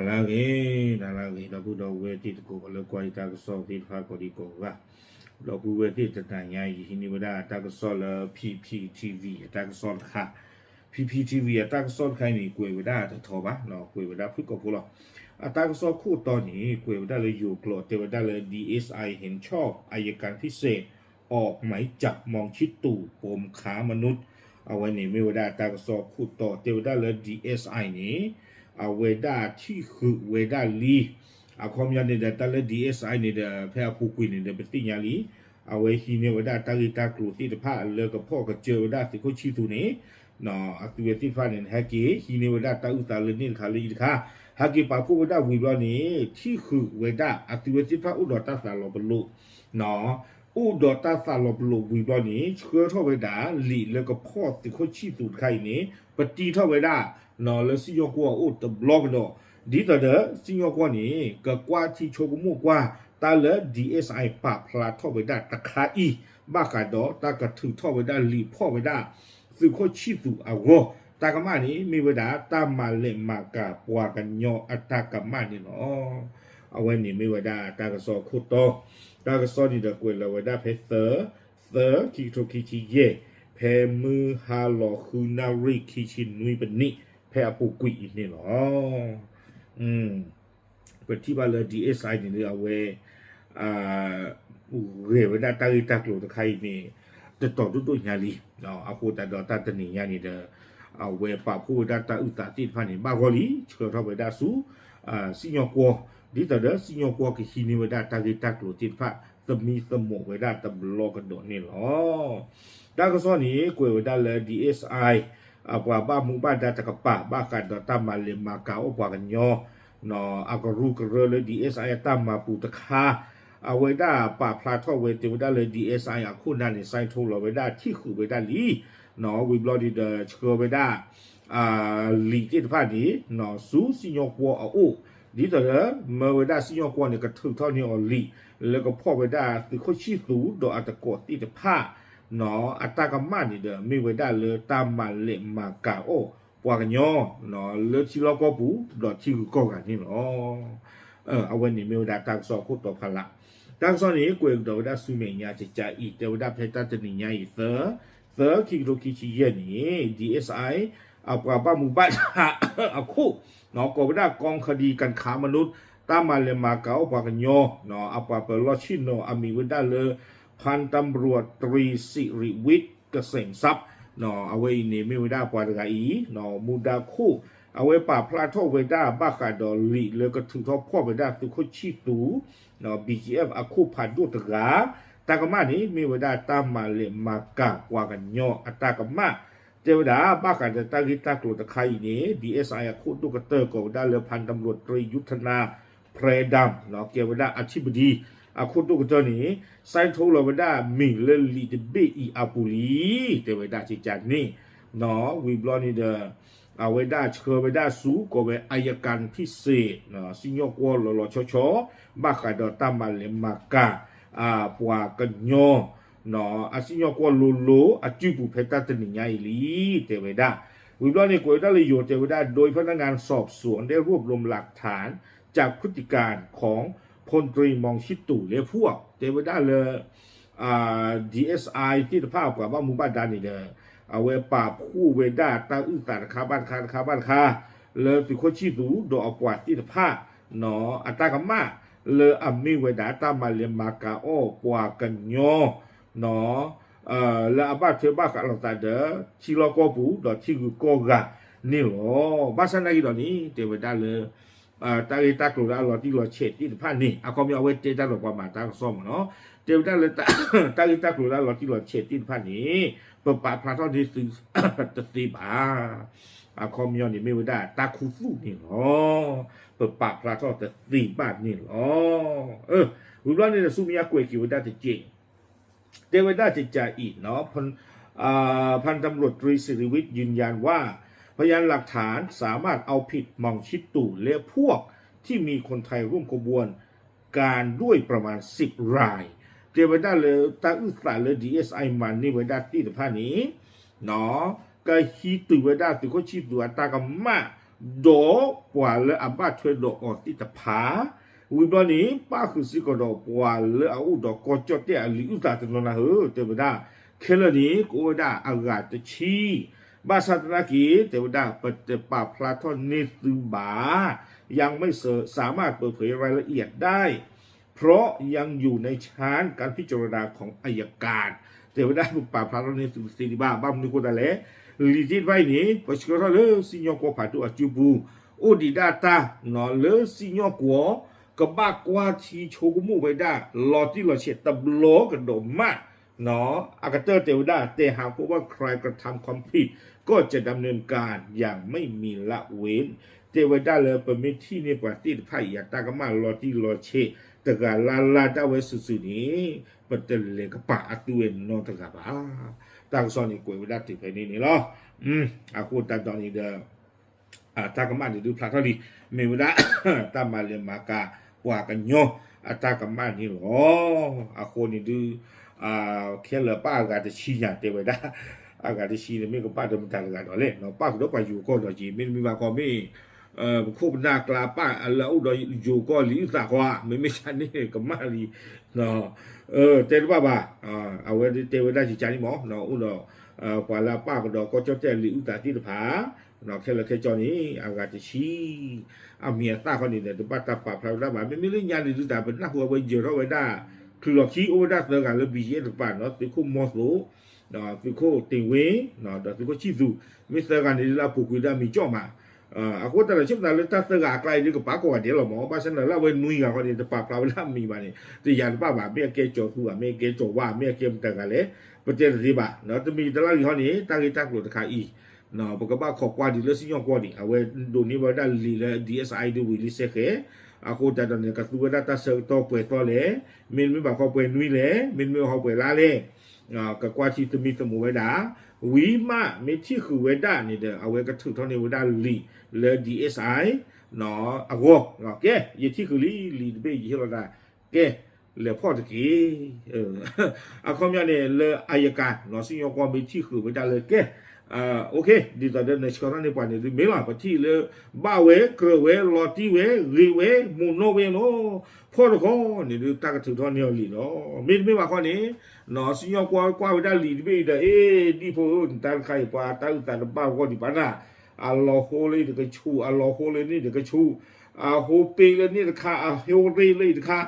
တၢ်လၢအဂ့ၤ, တၢ်လၢအဂ့ၤ ဒီပုၢ်ဒီဝဲၢ်သ့ၣ်တကိး ပှၤလၢကွၢ်ယတၢ်ကစီၣ်သ့ၣ်တဖၣ်ကိးဒံကိးဂၤ, ဒီပုၢ်ဝဲၢ်သ့ၣ်တနၤညါအံၤ ဟံးန့ၢ်ဝဲဒၣ်တၢ်ကစီၣ်လၢ P P T V အတၢ်ကစီၣ်တခါ, P P T V အတၢ်ကစီၣ်တခါအံၤန့ၣ် ကွဲးဝဲဒၣ်တထီဘၣ်, ကွဲးဝဲဒၣ်ဖုၣ်ကိာ်ဖိလီၤ. အတၢ်ကစီၣ်ခိၣ်တီန့ၣ် ကွဲးဝဲဒၣ်လၢယိၤကျိာ် တဲဝဲဒၣ်လၢ D S I เห็นชอบอัยการพิเศษ ออกหมายจับ มองชิตุ ปมค้ามนุษย์ အဝဲန့ၣ်မ့ၢ်ဝဲဒၣ်တၢ်ကစီၣ်ခိၣ်တီ တဲဝဲဒၣ်လၢ D S I န့ၣ် အဝဲဒၣ်ထံၣ်ဃုာ်ဝဲဒၣ်လံ, အခီပညီန့ၣ်ဒီး တၢ်လၢ D S I န့ၣ်ဒီး ဖဲအပူၤကွံာ်န့ၣ်ဒီး ပသ့ၣ်ညါလံ, အဝဲဟံးန့ၢ်ဝဲဒၣ်တၢ်ဂ့ၢ်တၢ်ကျိၤသ့ၣ်တဖၣ်လၢကဖီၣ်ကစၢၢ်ဝဲဒၣ်သုးခိၣ်ဆံၣ်သူးန့ၣ် အသုဝဲသ့ၣ်တဖၣ်န့ၣ် ဟဲက့ၤဟံးန့ၢ်ဝဲဒၣ်တၢ်အုၣ်သးလၢန့ၣ်တခါလၢအံၤတခါ, ဟဲက့ၤပာ်ဖှိၣ်ဝဲဒၣ်ဝံၤဘျီန့ၣ် ထံၣ်ဃုာ်ဝဲဒၣ်အသုဝဲသ့ၣ်တဖၣ်အိၣ်ဒီးတၢ်သးလီၤပလိာ်, အိၣ်ဒီးတၢ်သးလီၤပလိာ်ဝံၤဘျီန့ၣ် ဆှၢထီၣ်ဝဲဒၣ်လံာ်လၢကဖီၣ်သုးခိၣ်ဆံၣ်သူးတခါအံၤန့ၣ် ပတံထီၣ်ဝဲဒၣ် လၢစံၣ်ညီၣ်ကွီၢ်အအိၣ်တဘျီကဒီး, ဒ်သိးဒီးစံၣ်ညီၣ်ကွီၢ်န့ၣ် ကကွၢ်ထံဆိကမိၣ်ကွၢ် တၢ်လၢ D S I ပာ်ဖျါထီၣ်ဝဲဒၣ်တခါအံၤ ဘၣ်ဃးဒီးတၢ်ကထုးထီၣ်ဝဲဒၣ်လံာ်ဖီၣ်ဝဲဒၣ် သုးခိၣ်ဆံၣ်သူးအဂီၢ်, တၢ်ကမၣ်န့ၣ် မ့ၢ်ဝဲဒၣ်တၢ်မၤလဲၤမၤကၤပှၤကညီအတၢ်ကမၣ်န့ၣ်လီၤ. အဝဲန့ၣ်မ့ၢ်ဝဲဒၣ်တၢ်ကစီၣ်ခိၣ်တီ, တၢ်ကစီၣ်န့ၣ်ဒီးကွဲးလီၤဝဲဒၣ်ဖဲသၢ, သၢ ခံကထိခံဆံယဲၢ်, ဖဲမုၢ်ဟါလီၤဃုနၣ်ရံၣ်ခံဆံနွံပနံး ဖဲအပူၤကွံာ်အံၤန့ၣ်လီၤ. ပထံၣ်ဘၣ်လၢ D S I န့ၣ်ဒီး အဝဲ ဂဲၤဝဲဒၣ်တၢ်ဂ့ၢ်တၢ်ကျိၤတခါအံၤန့ၣ် တတီၤဒိၣ်ဒိၣ်ညါလံ, အဃိသတးဒီးတၢ်တနံၤညါန့ၣ်ဒီး အဝဲပာ်ဖှိၣ်ဝဲဒၣ်တၢ်အုၣ်သးသ့ၣ်တဖၣ်န့ၣ် ဘၣ်ဂီၢ်လံ ဆှၢထီၣ်ဝဲဒၣ်ဆူ စံၣ်ညီၣ်ကွီၢ်, ဒ်သိးဒီးစံၣ်ညီၣ်ကွီၢ်ကဟံးန့ၢ်ဝဲဒၣ်တၢ်ဂ့ၢ်တၢ်ကျိၤသ့ၣ်တဖၣ် သမံသမိးဝဲဒၣ်တဘျီကဒီးန့ၣ်လီၤ. တၢ်ကစီၣ်န့ၣ် ကွဲးဝဲဒၣ်လၢ D S I အပှၤဘၣ်မူဘၣ်ဒါတကပၤ ဘၣ်ဃးဒီးတၢ်မၤလဲၤမၤကၤအိၣ်ပှၤကညီ အကရူၢ်ကရၢလၢ D S I အတၢ်မၤပူၤတခါ, အဝဲဒၣ်ပာ်ဖျါထီၣ်ဝဲတဲဝဲဒၣ်လၢ D S I အခိၣ်နၢ်န့ၣ် sign ထိုးလီၤဝဲဒၣ်ထံၣ်ဃုာ်ဝဲဒၣ်လံ, ဝံၤဘျီန့ၣ်ဒီးဆှၢဝဲဒၣ် လံာ်သ့ၣ်တဖၣ်န့ၣ် ဆူစံၣ်ညီၣ်ကွီၢ်အအိၣ်, ဒ်သိးဒီး မၢဝဲဒၣ်စံၣ်ညီၣ်ကွီၢ်န့ၣ် ကထုးထီၣ်န့ၢ်အီၤလံာ် လၢကဖီၣ်ဝဲဒၣ်သုးခိၣ်ဆံၣ်သူးဒီးအတကိးသ့ၣ်တဖၣ် အတၢ်ကမၣ်န့ၣ်ဒီး မ့ၢ်ဝဲဒၣ်လၢတၢ်မၤလဲၤမၤကၤအီၣ်ပှၤကညီ လၢထံလီၢ်ကီၢ်ပူၤဒီးထံဂုၤကီၢ်ဂၤန့ၣ်လီၤ. အဝဲန့ၣ်မ့ၢ်ဝဲဒၣ်တၢ်ကစီၣ်အခိၣ်တီဖးလၢ်, တၢ်ကစီၣ်န့ၣ် ကွဲးကဒီးဝဲဒၣ်ဆူမဲာ်ညါကကးအံၤ တဲဝဲဒၣ်ဖဲတၢ်တနံၤညါအံၤ သၢ, သၢ ခံကထိခံဆံယဲၢ်န့ၣ် D S I အပှၤဘၣ်မူဘၣ်ဒါအခိၣ် ကိးဝဲဒၣ် กองคดีการค้ามนุษย์ တၢ်မၤလဲၤမၤကၤအိၣ်ပှၤကညီ အပှၤပၢၤလီၢ်ဆ့ၣ်နီၤအမံၤဝဲဒၣ်လၢ พันตำรวจตรีสิริวิทย์ เกษมทรัพย์ အဝဲအံၤန့ၣ်မ့ၢ်ဝဲဒၣ်ပှၤတဂၤအံၤ မူဒါခိၣ် အဝဲပာ်ဖျါထီၣ်ဝဲဒၣ်ဘၣ်ဃးဒီးလံာ်လၢကထုးထီၣ်ဖီၣ်ဝဲဒၣ်သုးခိၣ်ဆံၣ်သူး B G F အခိၣ်ဖးဒိၣ်တဂၤ, တၢ်ကမၣ်န့ၣ် မ့ၢ်ဝဲဒၣ်တၢ်မၤလဲၤမၤကၤပှၤကညီအတၢ်ကမၣ်, တဲဝဲဒၣ်ဘၣ်ဃးဒီးတၢ်ဂ့ၢ်တၢ်ကျိၤတခါအံၤန့ၣ် D S I အခိၣ်ဒိၣ်ကတၢၢ်ကိးဝဲဒၣ်လၢ พันตำรวจตรียุทธนา แพร่ดำ ကဲဝဲဒၣ် อธิบดี အခိၣ်ဒိၣ်ကတၢၢ်န့ၣ် sign ထိုးလီၤဝဲဒၣ်မ့ၢ်လၢလံာ်တဘ့ၣ်အံၤအပူၤလံ, တဲဝဲဒၣ်ကကးန့ၣ် ဝံၤဘျီန့ၣ်ဒီး အဝဲဒၣ်ဆှၢဝဲဒၣ်ဆူ ကိးဝဲ อัยการพิเศษ စံၣ်ညီၣ်ကွီၢ်လီၤလီၤဆီဆီ ဘၣ်ဃးဒီးတၢ်မၤလဲၤမၤကၤ ပှၤကညီ အစံၣ်ညီၣ်ကွီၢ်လိၤလိၤ အစုပူၤဖဲတၢ်တနံၤညါအံၤလံ တဲဝဲဒၣ်. ဝံၤဘျီန့ၣ် ကွဲးဝဲဒၣ်လၢယိၤတဲဝဲဒၣ် โดยพนักงานสอบสวนได้รวบรวมหลักฐานจากพฤติการของพลตรี มองชิตุ လၢဖှိၣ်တဲဝဲဒၣ်လၢ D S I သ့ၣ်တဖၣ်အပှၤဘၣ်မူဘၣ်ဒါန့ၣ်ဒီး အဝဲပာ်ဖှိၣ်ဝဲဒၣ်တၢ်အုၣ်သးတခါဘၣ်တခါတခါဘၣ်တခါ လၢသုးခိၣ်ဆံၣ်သူးဒီးအပှၤသ့ၣ်တဖၣ် အတၢ်ကမၣ် လၢအမ့ၢ်ဝဲဒၣ်တၢ်မၤလဲၤမၤကၤအီၣ်ပှၤကညီ လၢအဘၣ်ထွဲဘၣ်ဃးလိာ်သးဒီး ထံလီၢ်ကီၢ်ပူၤ ဒီးထံဂုၤကီၢ်ဂၤန့ၣ်လီၤ. ဘၣ်ဆၣ်နာ်က့ဒီးန့ၣ် တဲဝဲဒၣ်လၢ တၢ်ဂ့ၢ်တၢ်ကျိၤလၢအလီၤတံၢ်လီၤဆဲးသ့ၣ်တဖၣ်န့ၣ် အခီပညီအဝဲတဲတၢ်ဒီးပှၤမၤတၢ်ကစီၣ်မ့ၢ်နီၤ, တဲဝဲဒၣ်လၢ တၢ်ဂ့ၢ်တၢ်ကျိၤလၢအလီၤတံၢ်လီၤဆဲးသ့ၣ်တဖၣ်န့ၣ် ပပာ်ဖျါထီၣ်န့ၢ်သုတသ့ဘၣ်. အခီပညီန့ၣ်မ့ၢ်ဝဲဒၣ်တၢ်ခူသူၣ်န့ၣ်လီၤ. ပပာ်ဖျါထီၣ်တသ့ဘၣ်န့ၣ်လီၤ. ဝံၤဘျီန့ၣ်ဒီးဆူမဲာ်ညါကွဲးက့ၤဝဲဒၣ်တက့ၢ် တဲဝဲဒၣ်ကကးအံၤ พันตำรวจตรีสิริวิทย์ยืนยันว่าพยานหลักฐานสามารถเอาผิด มองชิตุ และพวกที่มีคนไทยร่วมขบวนการด้วยประมาณสิบราย တဲဝဲဒၣ်လၢတၢ်အုၣ်သးလၢ D S I မၤန့ၢ်ဝဲဒၣ်သ့ၣ်တဖၣ်န့ၣ် ကဟံးတုၤဝဲဒၣ်သုးခိၣ်ဆံၣ်သူးအတၢ်ကမၣ် ဒီးပှၤလၢအဘၣ်ထွဲဒီးအီၤသ့ၣ်တဖၣ်, ဝံၤဘျီန့ၣ် ပၣ်ဃုာ်စ့ၢ်ကီးဒီးပှၤလၢအအိၣ်ဒီးကီၢ်ကၠီၣ်တဲၣ်အလံာ်အုၣ်သးတနီၤနၤဧၢ, တဲဝဲဒၣ်, ခဲလၢာ်န့ၣ် ကအိၣ်ဝဲဒၣ်အဂၤတဆံ, ဘၣ်ဆၣ်သနာ်က့ တဲဝဲဒၣ် ပတပာ်ဖျါထီၣ်န့ၢ်သုဘၣ်, ยังไม่สามารถเปิดเผยรายละเอียดได้ เพราะยังอยู่ในชั้นการพิจารณาของอัยการ, တဲဝဲဒၣ် ပပာ်ဖျါထီၣ်န့ၢ်သုတသ့ဒံးဘၣ်, ဘၣ်မနုၤအဃိသတးလဲၣ်, လံာ်သ့ၣ်တဖၣ်အံၤန့ၣ် ပဆှၢထီၣ်လၢစံၣ်ညီၣ်ကွီၢ်ဖးဒိၣ်အစုပူၤ, အိၣ်ဒံးဒၣ်တၢ်လၢစံၣ်ညီၣ်ကွီၢ် ကဘၣ်ကွၢ်ထံဆိကမိၣ်ဝဲဒၣ် လီၤတံၢ်လီၤဆဲးတဘျီကဒီးမး, အကတၢၢ်တဲဝဲဒၣ် แต่หากพบว่าใครกระทำความผิด ก็จะดำเนินการอย่างไม่มีละเว้น, တဲဝဲဒၣ်လၢပမ့ၢ်ထံၣ်န့ၢ်ပှၤသ့ၣ်တဖၣ်အံၤ အတၢ်ကမၣ်လီၤတံၢ်လီၤဆဲးတဂၤလၢ်လၢ်ဒၣ်ဝဲစုာ်စုာ်န့ၣ် ပတလဲၤကပာ်အသုဝဲနီတဂၤဘၣ်. တၢ်ကစီၣ်န့ၣ်ကွဲးဝဲဒၣ်တုၤဖဲန့ၣ်န့ၣ်လီၤ. အဃိသတးဒီးန့ၣ်ဒီး တၢ်ကမၣ်န့ၣ်ဒုးဖျါထီၣ်လံ, မ့ၢ်ဝဲဒၣ် တၢ်မၤလဲၤမၤကၤပှၤကညီအတၢ်ကမၣ်န့ၣ်လီၤ. အဃိန့ၣ်ဒုး ခဲလၢာ်ပၣ်အဂၤတဆံညါတဲဝဲဒၣ်, အဂၤတဆံန့ၣ်မ့ၢ်ကပၣ်ဒီးမတၤတဂၤဒီးလဲၣ်, ပၣ်ဃုာ်ဒီးပှၤယိၤကီၢ်ဒီးက့ၤ, မ့တမ့ၢ်ဘၣ်ခီမ့ၢ် ပခိၣ်ပနၢ်ကျါပၣ်လၢအအိၣ်ဒီးယိၤကီၢ်လံာ်အုၣ်သးဃီဧါ, မ့မ့ၢ်ဆါန့ၣ်ကမၣ်လံ, တဲတဘၣ်ဘၣ်, အဝဲတဲဝဲဒၣ်ယကါန့ၣ်မ့ၢ် အိၣ်ဒီး ပှၤလၢအပၣ်ကဒီးကီၢ်ကၠီၣ်တဲၣ်လံာ်အုၣ်သးသ့ၣ်တဖၣ် ခဲလၢာ်ခဲဆ့န့ၣ် အဂၤတဆံ အမံၤအသၣ်ခီန့ၣ်ဒီး တဘၣ်တၢ်ပာ်ဖျါဝဲဒၣ်ဘၣ်. မ့မ့ၢ်လၢညါန့ၣ်ဒုးသး ပနၢ်ဟူအဝဲယၢၤထီၣ်ဝဲဒၣ် ချုးလီၢ်ခံ အိၣ်ဝဲဒၣ်သၢဂၤလၢ ဘံၣ်ယဲၣ် တကပၤနီၤ, သုးခိၣ်မီသိး, သုးခိၣ်တ့ၢ်ဝ့, ဒီးသုးခိၣ်ဆံၣ်သူး, မ့ၢ်သၢဂၤန့ၣ်ဒုးလၢအပူၤကွံာ်ဒၣ်မံၤကၠီၣ်မး. အဃိသတးဒီး ဆိကမိၣ်သးလၢတၢ်သၢဂၤအကျါအံၤဒုးကပာ်ကိးဂၤဒဲးလီၤမး, ဘၣ်ဆၣ်န့ၣ်လၢအဝဲနွံဂၤခီန့ၣ် တပာ်ဖျါဝဲဒၣ်မံၤဘၣ်န့ၣ် တယာ်တဘၣ်ဘၣ်, မ့ၢ်အကဲကၠီၤသူဧါ, မ့ၢ်အကဲကၠီၤဝါ, မ့ၢ်အကဲမတၤဂၤလဲၣ်, ပတဲတသ့ဘၣ်. တမံၤတလၢ်ဂ့ၤခီန့ၣ် တၢ်ဂ့ၢ်တၢ်ကျိၤတခါအံၤ ပကဘၣ်ခိးကွၢ်ဒံးလၢစံၣ်ညီၣ်ကွီၢ်ဒံး, အဝဲဒိးန့ၢ်ဘၣ်ဝဲဒၣ်လံာ်လၢ DSI ဒုးဝံၤလံစဲဃဲး, အဃိသတးဒီးန့ၣ် ကသူဝဲဒၣ်တၢ်ဆၢကတီၢ်ပှဲၤသီလဲၣ်, မ့တမ့ၢ်ဘၣ်ခီပှဲၤနွံလဲၣ်, မ့တမ့ၢ်ဘၣ်ခီပှဲၤလါလဲၣ်, ကကွၢ်ထံသမံသမိးဝဲဒၣ်, ဝံၤမးမ့ၢ်ထံၣ်ဃုာ်ဝဲဒၣ်န့ၣ်ဒီး အဝဲကထုးထီၣ်န့ၢ်ဝဲဒၣ်လံာ်လၢ DSI အဂီၢ်, ကဲ ယထံၣ်ဃုာ်လံ လံာ်တဘ့ၣ်ယဟ့ၣ်လီၤဒၣ်, ကဲ လဲၤဖီၣ်တက့ၢ်. အခီပညီန့ၣ် လၢအယကၤ စံၣ်ညီၣ်ကွီၢ်မ့ၢ်ထံၣ်ဃုာ်ဝဲဒၣ်လၢကဲ ဒ်သိးဒီးနဆှၢထီၣ်န့ၢ်ပှၤန့ၣ်ဒုးမ့ၢ်လီၤ, ပထံၣ်လၢ ဘၣ်ဝဲ ကြၢးဝဲ လီၤတံၢ်ဝဲ ဂ့ၤဝဲ မိၢ်နီၢ်ဝဲလီၤ, ဖီၣ်တခီန့ၣ်ဒုး တၢ်ကထုးထီၣ်န့ၢ်အီၤလံာ်လီၤ. မ့တမ့ၢ်ဘၣ်ခီန့ၣ် စံၣ်ညီၣ်ကွီၢ်ကွၢ်ဝဲဒၣ်လံာ်တဘ့ၣ်အံၤဒီး အ့ ဒ်ဖိဧၢ နတၢ်တခါအံၤ ပှၤတၢ်အုၣ်သးတဘၣ်ဂီၢ်ဒံးဘၣ်နၤ, အလီၤဟိလၢတကဆူး အလီၤဟိလၢန့ၣ်တကဆူး, အဟိပ့လၢန့ၣ်တခါ အဟိရ့လၢအံၤတခါ,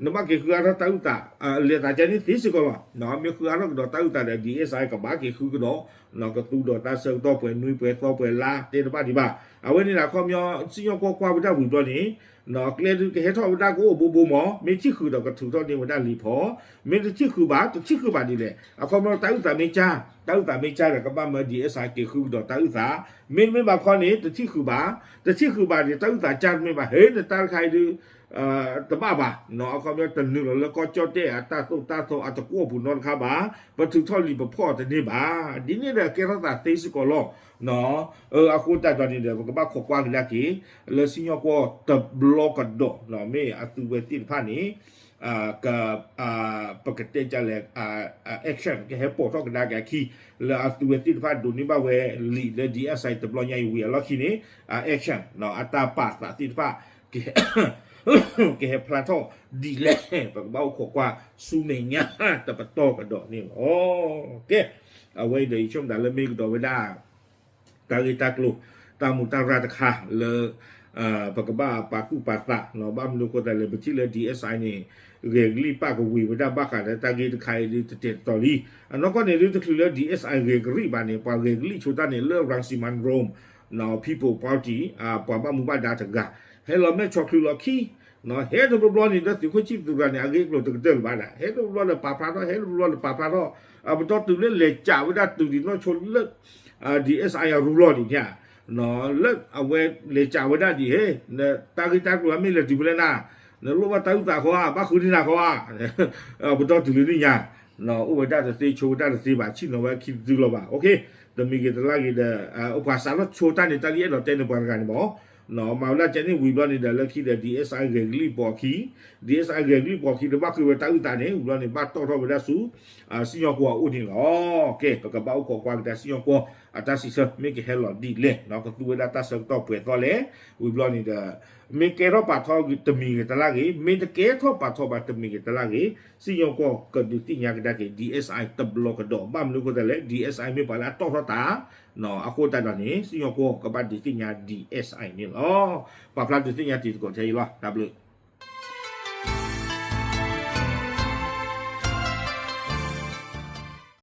နဘၣ်က့ၤဃုအါထီၣ်တၢ်အုၣ်သး, လဲၤသးကါန့ၣ်သ့စ့ၢ်ကီးလီၤ. မ့ၢ်ဃုအါထီၣ်ကဒီးတၢ်အုၣ်သးဒီး DSI ကဘၣ်က့ၤဃုကဒီး, ကသူဒီးတၢ်ဆၢကတီၢ်ပှဲၤနွံပှဲၤသီပှဲၤလါ တဲတဘၣ်ဒံးဘၣ်. အဝဲန့ၣ်ဒီး အခီပညီ စံၣ်ညီၣ်ကွီၢ်ကွၢ်ဝဲဒၣ်ဝံၤဘျီန့ၣ် ကျဲဒုးကဟဲထီၣ်ဝဲဒၣ်ကအိၣ်ဘိဘိမး, မ့ၢ်ထံၣ်ဃုာ်ဒီးကထုးထီၣ်န့ၢ်ဝဲဒၣ်လံာ်ဖီ, မ့ၢ်တထံၣ်ဃုာ်ဘၣ် တထံၣ်ဃုာ်ဘၣ်ဒ်လဲၣ်. အခီပညီတၢ်အုၣ်သးမ့ၢ်ကၢ်, တၢ်အုၣ်သးမ့ၢ်ကၢ်ဒီး ကဘၣ်မၢ DSI က့ၤဃုကဒီးတၢ်အုၣ်သး, မ့တမ့ၢ်ဘၣ်ခီန့ၣ် တထံၣ်ဃုာ်ဘၣ်, တထံၣ်ဃုာ်ဘၣ်န့ၣ် တၢ်အုၣ်သးကၢ်တမ့ၢ်ဘၣ်, ဟဲနတၢ်တခါအံၤဒုး တဘၣ်ဘၣ်, အခီပညီတနုာ်လီၤလၢကီၢ်ကၠီၣ်တဲၣ်အတၢ်သိၣ်တၢ်သီအတကွီၢ်ပူၤနီတခါဘၣ်, ပထုးထီၣ်လံာ်ပဖီၣ်တန့ၢ်ဘၣ်, ဒ်န့ၣ်ဒီးကဲထီၣ်သးသ့စ့ၢ်ကီးလီၤ. အဃိသတးဒီးန့ၣ်ဒီး ပကဘၣ်ခိးကွၢ်ကဒါက့ၤ လၢစံၣ်ညီၣ်ကွီၢ်တဘျီကဒီး မ့ၢ်အသုဝဲသ့ၣ်တဖၣ်န့ၣ် က ပကတဲဒ်လဲၣ် action ကဟဲပိာ်ထီၣ်ကဒါက့ၤအခံ လၢအသုဝဲသ့ၣ်တဖၣ်ဒိးန့ၢ်ဘၣ်ဝဲလံာ်လၢ DSI တဘျီညါအံၤဝံၤအလီၢ်ခံန့ၣ် action အတၢ်ပာ်သးသ့ၣ်တဖၣ် ကဟဲဖျါထီၣ်ဒ်လဲၣ် ပကဘၣ်အိၣ်ခိးကွၢ်ဆူမဲာ်ညါတပတီၢ်ကဒီးန့ၣ်လီၤ. ကဲ အဝဲအံၤဒီးယဆိကမိၣ်သးလၢမ့ၢ်ကဒီးဝဲဒၣ် တၢ်ဂ့ၢ်တၢ်ကျိၤ တၢ်မူးတၢ်ရၢ်တခါလၢ ပကဘၣ်ပာ်သူၣ်ပာ်သး ဘၣ်မနုၤအဃိသတးလဲၣ် ပထံၣ်လၢ DSI န့ၣ် ဂဲၤကလံၣ်ပၣ်ကဝံၤဝဲဒၣ်ဘၣ်ဃးဒီးတၢ်ဂ့ၢ်တခါအံၤဒုးတတဲာ်တတီၤလံ. အနီၢ်ကီၢ်န့ၣ်ဒုး တချုးလၢ DSI ဂဲၤကလံၣ်ဘၣ်န့ၣ် ပှၤဂဲၤကလံၣ်ဆိတၢ်န့ၣ်လၢ Rangsiman Rome People Party ပှၤဘၣ်မူဘၣ်ဒါတဂၤ ဟဲလီၤမဲာ်ဆီၣ်ချုးလီၤခံ ဟဲတဘျီဘျီန့ၣ်ဒီးသုးခိၣ်ဆံၣ်သူးတဂၤန့ၣ် အဂ့ၢ်အကျိၤတကတၢၢ်လၢၤဘၣ်ဒၣ် ဟဲတဘျီဘျီဒီးပာ်ဖျါထီၣ် ဟဲတဘျီဘျီဒီးပာ်ဖျါထီၣ် အပတီၢ်တုၤလၢလဲၤကးဝဲဒၣ်တုၤဒံးနီၢ်ဆိလၢ DSI အရူလီၤန့ၣ် လၢအဝဲလဲၤကးဝဲဒၣ်ဒံးဟ့ တၢ်ဂ့ၢ်တၢ်ကျိၤမ့ၢ်လဲၤတုၤဖဲလဲၣ်နၤ နလိၣ်ဘၣ်တၢ်အုၣ်သးဃီဧါ ဘၣ်ဃုန့ၢ်နၤဃီဧါ ပတီၢ်တုၤလၢန့ၣ်ညါ အိၣ်ဝဲဒၣ်တသ့ဆိဝဲဒၣ်တသ့ဘၣ် ဆ့ၣ်နီၤဝဲခံတဒုလီၤဘၣ် တမံၤဂ့ၤတလါဂ့ၤဒီး ပှၤစးထီၣ်ဆိတၢ်န့ၣ် တၢ်လံအဲၣ်ဒိးတဲန့ၣ်ပှၤတဂၤန့ၣ်မ့ၢ် မၤဝဲဒၣ်ကဲန့ၣ်ဝံၤဘျီန့ၣ်ဒီး လၢခံဒီး DSI ဂဲၤကလံၣ်ပိာ်အခံ, DSI ဂဲၤကလံၣ်ပိာ်အခံ တဘၣ်ဃ့ဝဲတၢ်အုၣ်သးန့ၣ် ဝံၤဘျီန့ၣ် ဘၣ်တီၣ်ထီၣ်ဝဲဒၣ်ဆူ စံၣ်ညီၣ်ကွီၢ်အအိၣ်န့ၣ်လီၤ. ကဲ ပကဘၣ်အိၣ်ခိးကွၢ်ကဒါစံၣ်ညီၣ်ကွီၢ် အတၢ်စံးဆၢ မ့ၢ်ကဟဲလီၤဒ်လဲၣ်, ကသူဝဲဒၣ်တၢ်ဆၢကတီၢ်ပှဲၤသီလဲၣ်, ဝံၤဘျီန့ၣ်ဒီး မ့ၢ်ကဲထီၣ်ပာ်ထီၣ်တမံၤဂ့ၤတလၢ်ဂ့ၤ, မ့ၢ်တကဲထီၣ်ပာ်ထီၣ်ဘၣ်တမံၤဂ့ၤတလၢ်ဂ့ၤ, စံၣ်ညီၣ်ကွီၢ်ကဒုးသ့ၣ်ညါကဒါက့ၤ DSI တဘျီကဒီး, ဘၣ်မနုၤအဃိသတးလဲၣ် DSI မ့ၢ်ပှၤလၢအတီၣ်ထီၣ်တၢ် အဃိသတးဒီးန့ၣ် စံၣ်ညီၣ်ကွီၢ်ကဘၣ်ဒုးသ့ၣ်ညါ DSI န့ၣ်လီၤ. ပာ်ဖျါဒုးသ့ၣ်ညါတံၤသကိးထဲအံၤလီၤ. တၢ်ဘျုး